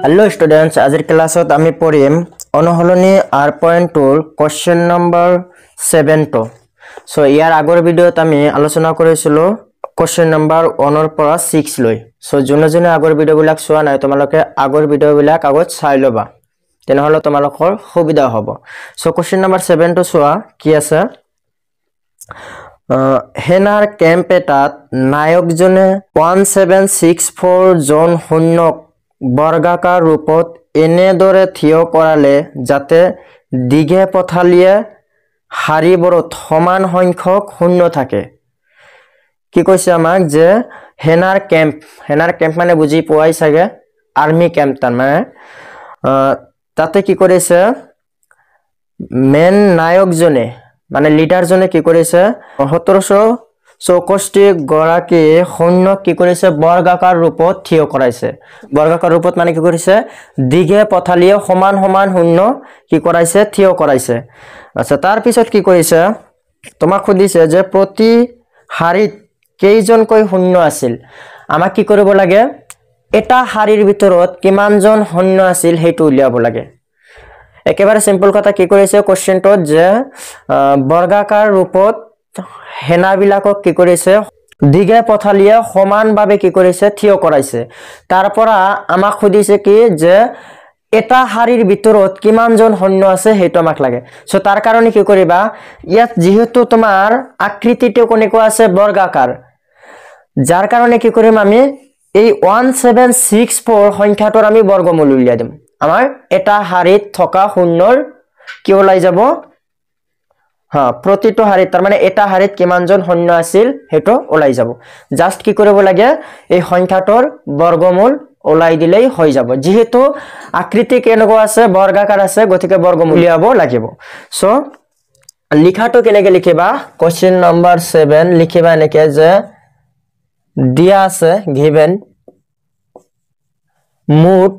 Hello' students, আজিৰ ক্লাছত আমি পঢ়িম অনুশীলনী আৰ পইণ্ট টুৰ কুৱেশ্যন নম্বৰ ছেভেনটো। চ' ইয়াৰ আগৰ ভিডিঅ'ত আমি আলোচনা কৰিছিলোঁ কুৱেশ্যন নম্বৰ ওৱানৰ পৰা ছিক্স লৈ। চ' যোনে যোনে আগৰ ভিডিঅ'বিলাক চোৱা নাই, তোমালোকে আগৰ ভিডিঅ'বিলাক আগত চাই ল'বা, তেনেহ'লে তোমালোকৰ সুবিধা হ'ব। চ' কুৱেশ্যন নম্বৰ ছেভেনটো চোৱা কি আছে। সেনাৰ কেম্প এটাত নায়কজনে 1764 জন সৈন্যক বৰ্গাকাৰ ৰূপত এনেদৰে থিয় কৰালে যাতে দীঘে পথালিয়ে শাৰীবোৰত সমান সংখ্যক সৈন্য থাকে। কি কৈছে আমাক যে সেনাৰ কেম্প, সেনাৰ কেম্প মানে বুজি পোৱাই চাগে, আৰ্মি কেম্প, তাৰমানে তাতে কি কৰিছে মেইন নায়কজনে মানে লিডাৰজনে কি কৰিছে 1764 গৰাকী সৈন্যক কি কৰিছে বৰ্গাকাৰ ৰূপত থিয় কৰাইছে। বৰ্গাকাৰ ৰূপত মানে কি কৰিছে দীঘে পথালিয়ে সমান সমান সৈন্য কি কৰাইছে থিয় কৰাইছে। আচ্ছা, তাৰপিছত কি কৰিছে তোমাক সুধিছে যে প্ৰতি শাৰীত কেইজনকৈ সৈন্য আছিল। আমাক কি কৰিব লাগে, এটা শাৰীৰ ভিতৰত কিমানজন সৈন্য আছিল সেইটো উলিয়াব লাগে। একেবাৰে চিম্পল কথা, কি কৰিছে কুৱেশ্যনটোত যে বৰ্গাকাৰ ৰূপত সেনাবিলাকক কি কৰিছে দীঘে পথালিয়ে সমানভাৱে কি কৰিছে থিয় কৰাইছে। তাৰ পৰা আমাক সুধিছে কি যে এটা শাৰীৰ ভিতৰত কিমানজন সৈন্য আছে সেইটো আমাক লাগে। চ' তাৰ কাৰণে কি কৰিবা, ইয়াত যিহেতু তোমাৰ আকৃতিটো কেনেকুৱা আছে বৰ্গাকাৰ, যাৰ কাৰণে কি কৰিম আমি এই 1764 সংখ্যাটোৰ আমি বৰ্গমূল উলিয়াই দিম। আমাৰ এটা শাৰীত থকা শূন্যৰ কি ওলাই যাব, হা, প্ৰতিটো শাৰীত তাৰমানে এটা শাৰীত কিমানজন সৈন্য আছিল সেইটো ওলাই যাব। জাষ্ট কি কৰিব লাগে, এই সংখ্যাটোৰ বৰ্গমূল ওলাই দিলেই হৈ যাব। যিহেতু আকৃতি কেনেকুৱা আছে বৰ্গাকাৰ আছে, গতিকে বৰ্গমূল উলিয়াব লাগিব। চ' লিখাটো কেনেকে লিখিবা, কুৱেশ্যন নম্বৰ 7 লিখিবা এনেকে যে দিয়া আছে গিভেন মুঠ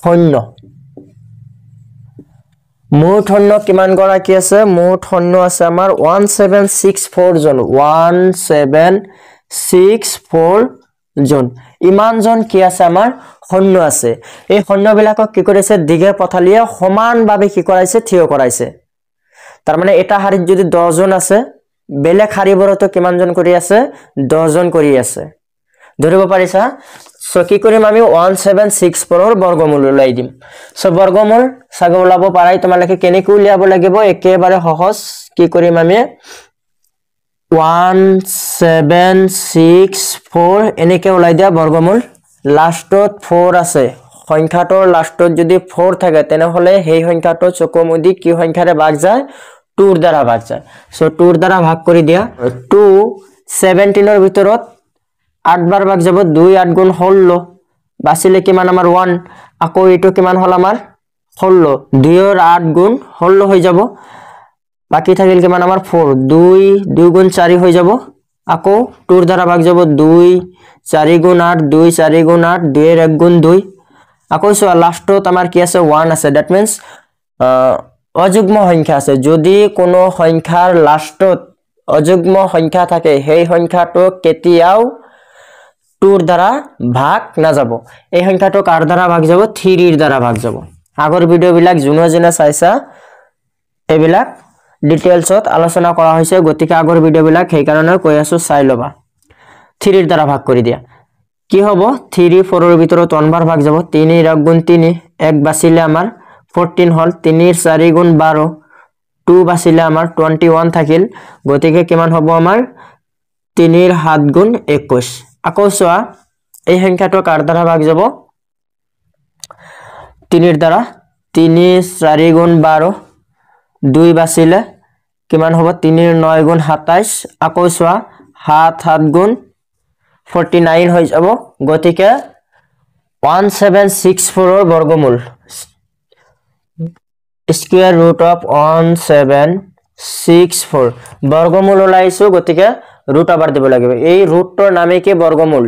সৈন্য, মুঠ সৈন্য কিমান গৰাকী আছে, মুঠ সৈন্য আছে আমাৰ 1764 জন, 1764 জন। ইমানজন কি আছে আমাৰ সৈন্য আছে। এই সৈন্যবিলাকক কি কৰিছে দীঘে পথালিয়ে সমানভাৱে কি কৰাইছে থিয় কৰাইছে। তাৰমানে এটা শাৰীত যদি 10 জন আছে, বেলেগ শাৰীবোৰতো কিমানজন কৰি আছে 10 জন কৰি আছে। ধৰিব পাৰিছা? চ' কি কৰিম আমি 1764ৰ বৰ্গমূল ওলাই দিম। চ' বৰ্গমূল চাগে ওলাব পাৰাই তোমালোকে, কেনেকৈ উলিয়াব লাগিব একেবাৰে সহজ। কি কৰিম আমি 1764 এনেকে ওলাই দিয়া বৰ্গমূল। লাষ্টত 4 আছে, সংখ্যাটোৰ লাষ্টত যদি 4 থাকে তেনেহ'লে সেই সংখ্যাটো চকু মুদি কি সংখ্যাৰে ভাগ যায়, 2ৰ দ্বাৰা ভাগ যায়। চ' 2ৰ দ্বাৰা ভাগ কৰি দিয়া, 2 17ৰ ভিতৰত 8 বাৰ ভাগ যাব, 2 8 গুণ 16, বাচিলে কিমান আমাৰ 1। আকৌ এইটো কিমান হ'ল আমাৰ 16, 2ৰ 8 গুণ 16 হৈ যাব, বাকী থাকিল কিমান আমাৰ 4, 2 2 গুণ 4 হৈ যাব। আকৌ 2ৰ দ্বাৰা ভাগ যাব, 2 4 গুণ 8, 2 4 গুণ 8, 2ৰ 1 গুণ 2। আকৌ চোৱা লাষ্টত আমাৰ কি আছে 1 আছে, that means অযুগ্ম সংখ্যা আছে। যদি কোনো সংখ্যাৰ লাষ্টত অযুগ্ম সংখ্যা থাকে সেই সংখ্যাটো কেতিয়াও 2ৰ দ্বাৰা ভাগ নাযাব। এই সংখ্যাটো কাৰ দ্বাৰা ভাগ যাব, 3ৰ দ্বাৰা ভাগ যাব। আগৰ ভিডিঅ'বিলাক যোনে যোনে চাইছা এইবিলাক ডিটেইলছত আলোচনা কৰা হৈছে, গতিকে আগৰ ভিডিঅ'বিলাক সেইকাৰণে কৈ আছো চাই ল'বা। 3ৰ দ্বাৰা ভাগ কৰি দিয়া কি হ'ব, 3 4ৰ ভিতৰত 1 বাৰ ভাগ যাব, 3 1 গুণ 3, 1 বাচিলে আমাৰ 14 হ'ল, 3 4 গুণ 12, 2 বাচিলে আমাৰ 21 থাকিল, গতিকে কিমান হ'ব আমাৰ 3 7 গুণ 21। আকৌ চোৱা এই সংখ্যাটো কাৰ দ্বাৰা ভাগ যাব, 3ৰ দ্বাৰা, 3 4 গুণ 12, 2 বাচিলে কিমান হ'ব 3 9 গুণ 27। আকৌ চোৱা 7 7 গুণ 49 হৈ যাব, গতিকে 1764ৰ বৰ্গমূল স্কুৱেৰ ৰুট অফ 1764 বৰ্গমূল ওলাইছো, গতিকে ৰুট অভাৰ দিব লাগিব। এই ৰুটটোৰ নামে কি বৰ্গমূল,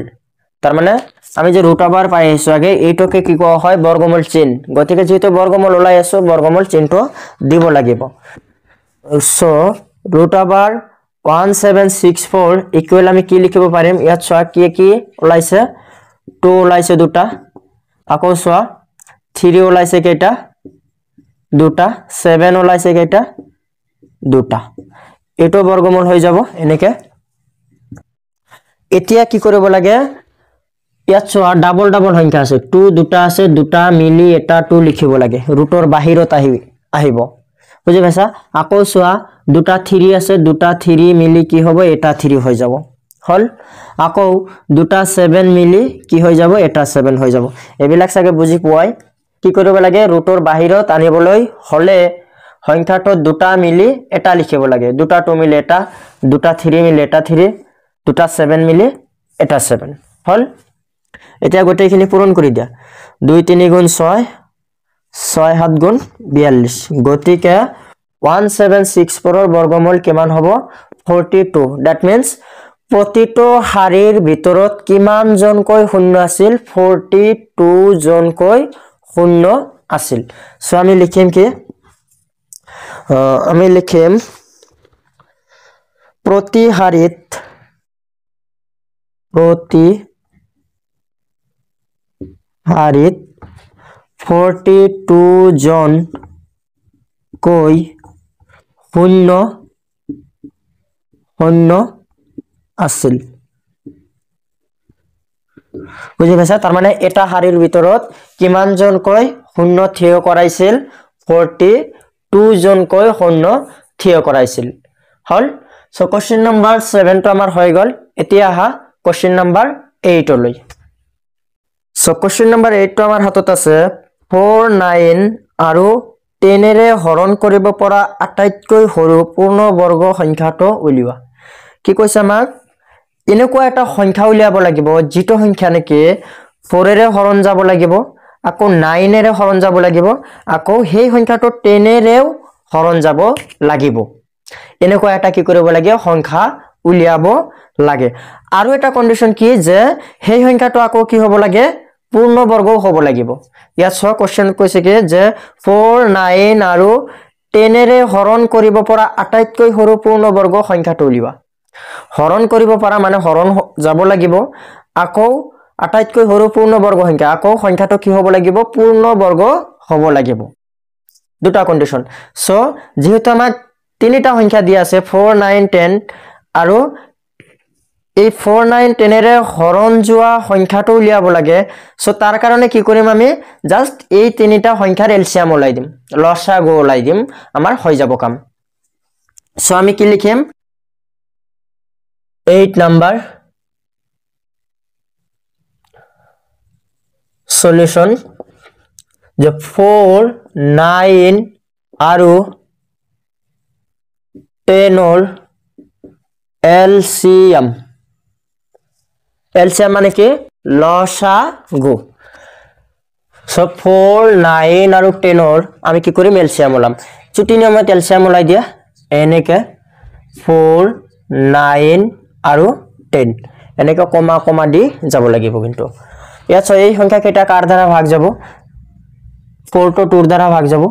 তাৰমানে আমি যে ৰুট অভাৰ পাই আহিছো আগে, এইটোকে কি কোৱা হয় বৰ্গমূল চিন। গতিকে যিহেতু বৰ্গমূল ওলাই আছো বৰ্গমূল চিনটো দিব লাগিব। চ' ৰুট অভাৰ 1764 ইকুৱেল আমি কি লিখিব পাৰিম, ইয়াত চোৱা কি কি ওলাইছে, 2 ওলাইছে দুটা, আকৌ চোৱা 3 ওলাইছে কেইটা দুটা, 7 ওলাইছে কেইটা দুটা, এইটো বৰ্গমূল হৈ যাব এনেকে। এতিয়া কি কৰিব লাগে, ইয়াত চোৱা ডাবল ডাবল সংখ্যা আছে, 2 দুটা আছে, দুটা মিলি এটা 2 লিখিব লাগে, ৰুটৰ বাহিৰত আহিব, বুজি পাইছা। আকৌ চোৱা দুটা 3 আছে, দুটা 3 মিলি কি হ'ব, এটা 3 হৈ যাব, হ'ল। আকৌ দুটা 7 মিলি কি হৈ যাব, এটা 7 হৈ যাব। এইবিলাক চাগে বুজি পোৱাই। কি কৰিব লাগে, ৰুটৰ বাহিৰত আনিবলৈ হ'লে সংখ্যাটো দুটা মিলি এটা লিখিব লাগে, দুটা 2 মিলি এটা, দুটা 3 মিলি এটা 3, দুটা 7 মিলি এটা 7, হ'ল। এতিয়া গোটেইখিনি পূৰণ কৰি দিয়া, 2 3 গুণ 6, 6 7 গুণ 42, গতিকে 1764 বৰ্গমূল কিমান হ'ব, 42। That means প্ৰতিটো শাৰীৰ ভিতৰত কিমানজনকৈ শূন্য আছিল, 42 জনকৈ শূন্য আছিল। সো আমি লিখিম কি, আমি লিখিম প্ৰতি শাৰীত, প্ৰতি শাৰীত 42 জনকৈ শূন্য শূন্য আছিল, বুজি পাইছা। তাৰমানে এটা শাৰীৰ ভিতৰত কিমানজনকৈ শূন্য থিয় কৰাইছিল, 42 জনকৈ শূন্য থিয় কৰাইছিল, হ'ল। চ' কুৱেশ্যন নম্বৰ 7টো আমাৰ হৈ গ'ল। এতিয়া আহা কুৱেশ্যন নম্বৰ 8লৈ। চ' কুৱেশ্যন নম্বৰ 8টো আমাৰ হাতত আছে, 4 9 আৰু 10-এৰে হৰণ কৰিব পৰা আটাইতকৈ সৰু পূৰ্ণবৰ্গ সংখ্যাটো উলিওৱা। কি কৈছে আমাক, এনেকুৱা এটা সংখ্যা উলিয়াব লাগিব যিটো সংখ্যা নেকি 4-এৰে হৰণ যাব লাগিব, আকৌ 9-এৰে হৰণ যাব লাগিব, আকৌ সেই সংখ্যাটো 10-এৰেও হৰণ যাব লাগিব। এনেকুৱা এটা কি কৰিব লাগে, সংখ্যা উলিয়াব লাগে। আৰু এটা কণ্ডিশ্যন কি, যে সেই সংখ্যাটো আকৌ কি হ'ব লাগে, পূৰ্ণবৰ্গও হ'ব লাগিব। ইয়াত চোৱা কুৱেশ্যন কৈছে কি যে 4 9 আৰু 10-এৰে হৰণ কৰিব পৰা আটাইতকৈ সৰু পূৰ্ণবৰ্গ সংখ্যাটো উলিওৱা। হৰণ কৰিব পৰা মানে হৰণ যাব লাগিব, আকৌ আটাইতকৈ সৰু পূৰ্ণবৰ্গ সংখ্যা, আকৌ সংখ্যাটো কি হ'ব লাগিব, পূৰ্ণবৰ্গ হ'ব লাগিব। দুটা কণ্ডিশ্যন। চ' যিহেতু আমাক তিনিটা সংখ্যা দিয়া আছে 4 9 10, আৰু এই 4 9 10-এৰে হৰণ যোৱা সংখ্যাটো উলিয়াব লাগে। চ' তাৰ কাৰণে কি কৰিম আমি, জাষ্ট এই তিনিটা সংখ্যাৰ এলচিয়াম ওলাই দিম, লসাগু ওলাই দিম, আমাৰ হৈ যাব কাম। চ' আমি কি লিখিম, 8 নাম্বাৰ সলিউশন, যে 4 9 আৰু 10-ৰ এলচিএম, এলচিএম মানে কি, লসাগু। সো 4 9 আৰু 10-ৰ আমি কি কৰিম, এলচিএম ওলাম। চুটি নিয়মত এলচিএম ওলাই দিয়া, এনেকে 4 9 আৰু 10 এনেকে কমা কমা দি যাব লাগিব। কিন্তু ইয়াত এই সংখ্যা কেইটা কাৰ দ্বাৰা ভাগ যাব, 4টো 2ৰ দ্বাৰা ভাগ যাব,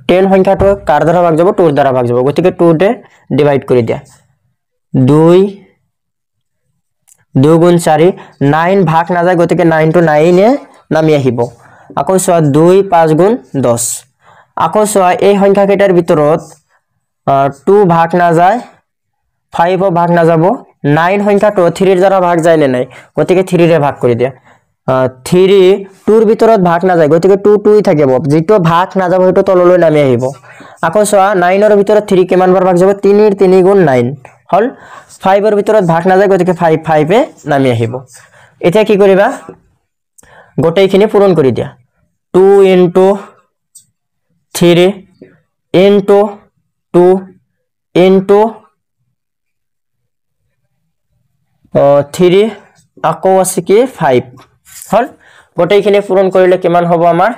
10 সংখ্যাটো কাৰ দ্বাৰা ভাগ যাব, 2ৰ দ্বাৰা ভাগ যাব, গতিকে 2 তে ডিভাইড কৰি দিয়া, 2 2 গুণ 4, 9 ভাগ নাযায়, গতিকে 9টো 9-এ নামি আহিব। আকৌ চোৱা 2 5 গুণ 10, আকৌ চোৱা এই সংখ্যা কেইটাৰ ভিতৰত 2 ভাগ নাযায়, 5 ভাগ নাযাব, 9 সংখ্যাটো 3-ৰ দ্বাৰা ভাগ যায় নে নাই, গতিকে 3-ৰে ভাগ কৰি দিয়া। 3 2-ৰ ভিতৰত ভাগ নাযায়, গতিকে 2 2 থাকিব, যিটো ভাগ নাযাব সেইটো তললৈ নামি আহিব। আকৌ চোৱা 9-ৰ ভিতৰত 3 কিমান বাৰ ভাগ যাব, 3-ৰ 3 গুণ 9 হ'ল, 5-ৰ ভিতৰত ভাগ নাযায়, গতিকে 5 5-এ নামি আহিব। এতিয়া কি কৰিবা, গোটেইখিনি পূৰণ কৰি দিয়া, 2 ইনটু 3 ইনটু 2 ইনটু 3, আকৌ আছে কি 5, হ'ল। গোটেইখিনি পূৰণ কৰিলে কিমান হ'ব আমাৰ,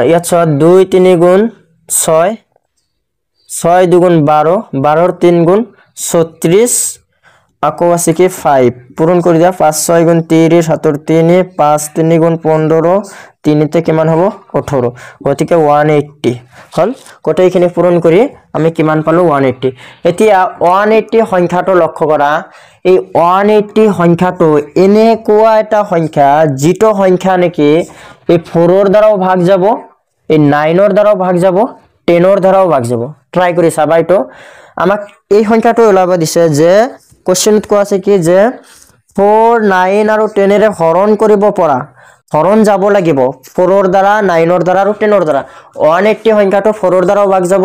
ইয়াত চোৱা 2 3 গুণ 6, 6 2 গুণ 12, 12 3 গুণ 36, আকৌ আছে কি 5 পূৰণ কৰি দিয়া 5 6 গুণ 30 7 3 5 3 গুণ 15 3তে কিমান হ'ব 18 গতিকে 180 হ'ল। গোটেইখিনি পূৰণ কৰি আমি কিমান পালো 180। এতিয়া 180 সংখ্যাটো লক্ষ্য কৰা, এই 180 সংখ্যাটো এনেকুৱা এটা সংখ্যা যিটো সংখ্যা নেকি এই 4ৰ দ্বাৰাও ভাগ যাব, এই 9ৰ দ্বাৰাও ভাগ যাব, 10ৰ দ্বাৰাও ভাগ যাব। ট্ৰাই কৰি চাবা এইটো। আমাক এই সংখ্যাটো ওলাব দিছে যে কোশ্চেনত কোৱা আছে কি যে 4 9 আৰু 10 ৰে হৰণ কৰিব পৰা, হৰণ যাব লাগিব 4ৰ দ্বাৰা, 9ৰ দ্বাৰা আৰু 10ৰ দ্বাৰা। 180 সংখ্যাটো 4ৰ দ্বাৰাও ভাগ যাব,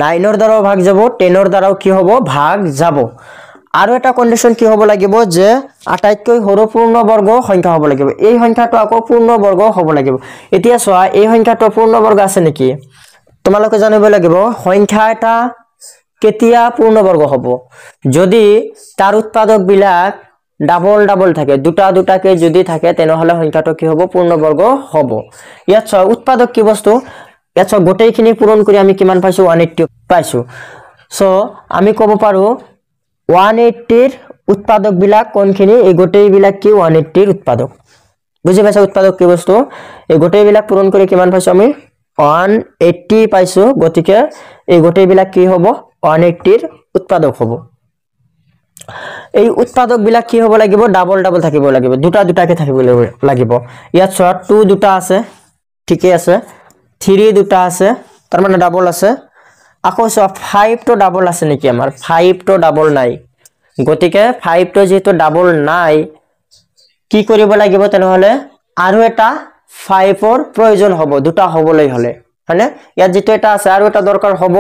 9ৰ দ্বাৰাও ভাগ যাব, 10ৰ দ্বাৰাও কি হ'ব ভাগ যাব। আৰু এটা কন্ডিশন কি হ'ব লাগিব যে আটাইতকৈ সৰু পূৰ্ণবৰ্গ সংখ্যা হ'ব লাগিব। এই সংখ্যাটো আকৌ পূৰ্ণবৰ্গ হ'ব লাগিব। এতিয়া চোৱা এই সংখ্যাটো পূৰ্ণবৰ্গ আছে নেকি? তোমালোকে জানিব লাগিব সংখ্যা এটা কেতিয়া পূৰ্ণবৰ্গ হ'ব, যদি তাৰ উৎপাদক বিলাক ডাবল ডাবল থাকে, দুটা দুটাকে যদি থাকে তেনেহ'লে সংখ্যাটো কি হ'ব পূৰ্ণবৰ্গ হ'ব। ইয়াত চোৱা উৎপাদক কি বস্তু, ইয়াত চোৱা গোটেইখিনি পূৰণ কৰি আমি কিমান পাইছো 180 পাইছো। চ' আমি ক'ব পাৰো 180ৰ উৎপাদক বিলাক কোনখিনি, এই গোটেইবিলাক কি 180ৰ উৎপাদক। বুজি পাইছা উৎপাদক কি বস্তু? এই গোটেইবিলাক পূৰণ কৰি কিমান পাইছো আমি 180 পাইছো। গতিকে এই গোটেইবিলাক কি হ'ব 180ৰ উৎপাদক হ'ব। এই উৎপাদক বিলাক কি হ'ব লাগিব ডাবল ডাবল থাকিব লাগিব, দুটা দুটাকে থাকিব লাগিব। ইয়াত চোৱা 2 দুটা আছে, ঠিকে আছে, 3 দুটা আছে, তাৰ মানে ডাবল আছে। আকৌ চোৱা 5টো ডাবল আছে নেকি আমাৰ, 5টো ডাবল নাই। গতিকে 5টো যিহেতু ডাবল নাই কি কৰিব লাগিব তেনেহ'লে আৰু এটা 5ৰ প্ৰয়োজন হ'ব দুটা হ'বলৈ হ'লে, হয়নে? ইয়াত যিটো এটা আছে আৰু এটা দৰকাৰ হ'ব।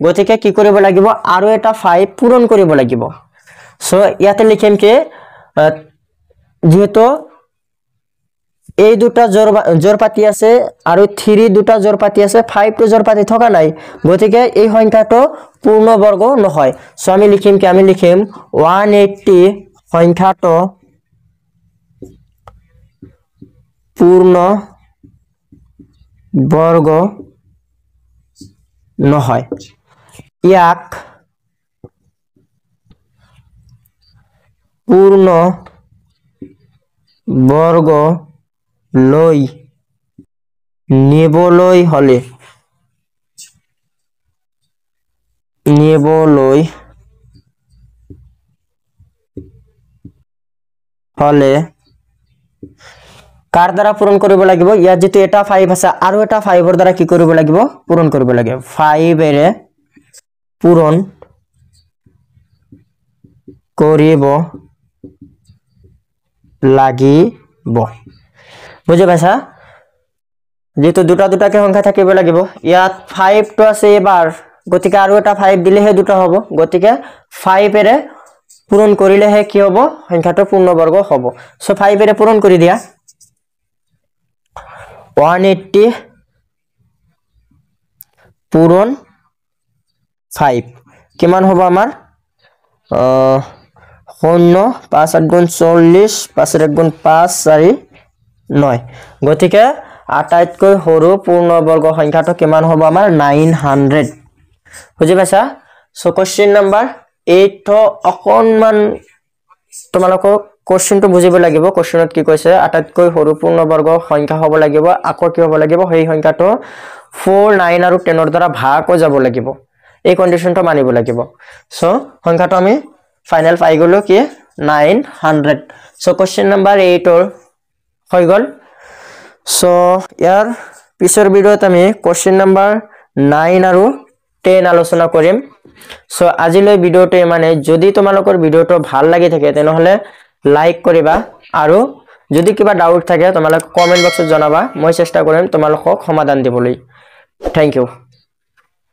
গতিকে কি কৰিব লাগিব আৰু এটা 5 পূৰণ কৰিব লাগিব। চ' ইয়াতে লিখিম কি যিহেতু এই দুটা জোৰ পাতি আছে আৰু 3 দুটা জোৰ পাতি আছে, 5টো জোৰ পাতি থকা নাই, গতিকে এই সংখ্যাটো পূৰ্ণবৰ্গ নহয়। চ' আমি লিখিম কি, আমি লিখিম 180 সংখ্যাটো পূৰ্ণ বৰ্গ নহয়, ইয়াক পূৰ্ণ বৰ্গ লৈ নিবলৈ হলে কাৰ দ্বাৰা পূৰণ কৰিব লাগিব? ইয়াত যিটো এটা 5 আছে আৰু এটা 5ৰ দ্বাৰা কি কৰিব লাগিব পূৰণ কৰিব লাগিব। 5 এৰে পূৰণ কৰিব লাগিব। বুজি পাইছা? যিহেতু দুটা দুটাকে সংখ্যা থাকিব লাগিব, ইয়াত 5টো আছে এবাৰ, গতিকে আৰু এটা 5 দিলেহে দুটা হ'ব। গতিকে 5 এৰে পূৰণ কৰিলেহে কি হ'ব সংখ্যাটো পূৰ্ণবৰ্গ হ'ব। চ' 5 এৰে পূৰণ কৰি দিয়া 180 পূৰণ 5 কিমান হ'ব আমাৰ 0 5 8 গুণ 40 5 1 গুণ 5 4 9। গতিকে আটাইতকৈ সৰু পূৰ্ণবৰ্গ সংখ্যাটো কিমান হ'ব আমাৰ 900। বুজি পাইছা? চ' কুৱেশ্যন নাম্বাৰ 8 অকণমান তোমালোকক কুৱেশ্যনটো বুজিব লাগিব। কুৱেশ্যনত কি কৈছে, আটাইতকৈ সৰু পূৰ্ণবৰ্গ সংখ্যা হ'ব লাগিব, আকৌ কি হ'ব লাগিব সেই সংখ্যাটো 4 9 আৰু 10ৰ দ্বাৰা ভাগো যাব লাগিব। এই কণ্ডিশ্যনটো মানিব লাগিব। চ' সংখ্যাটো আমি ফাইনেল পাই গ'লো কি 900। চ' কুৱেশ্যন নাম্বাৰ 8ৰ হৈ গ'ল। চ' ইয়াৰ পিছৰ ভিডিঅ'ত আমি কুৱেশ্যন নাম্বাৰ 9 আৰু 10 আলোচনা কৰিম। চ' আজিলৈ ভিডিঅ'টো ইমানে। যদি তোমালোকৰ ভিডিঅ'টো ভাল লাগি থাকে তেনেহ'লে লাইক কৰিবা আৰু যদি কিবা ডাউট থাকে তোমালোকে কমেণ্ট বক্সত জনাবা, মই চেষ্টা কৰিম তোমালোকক সমাধান দিবলৈ। Thank you.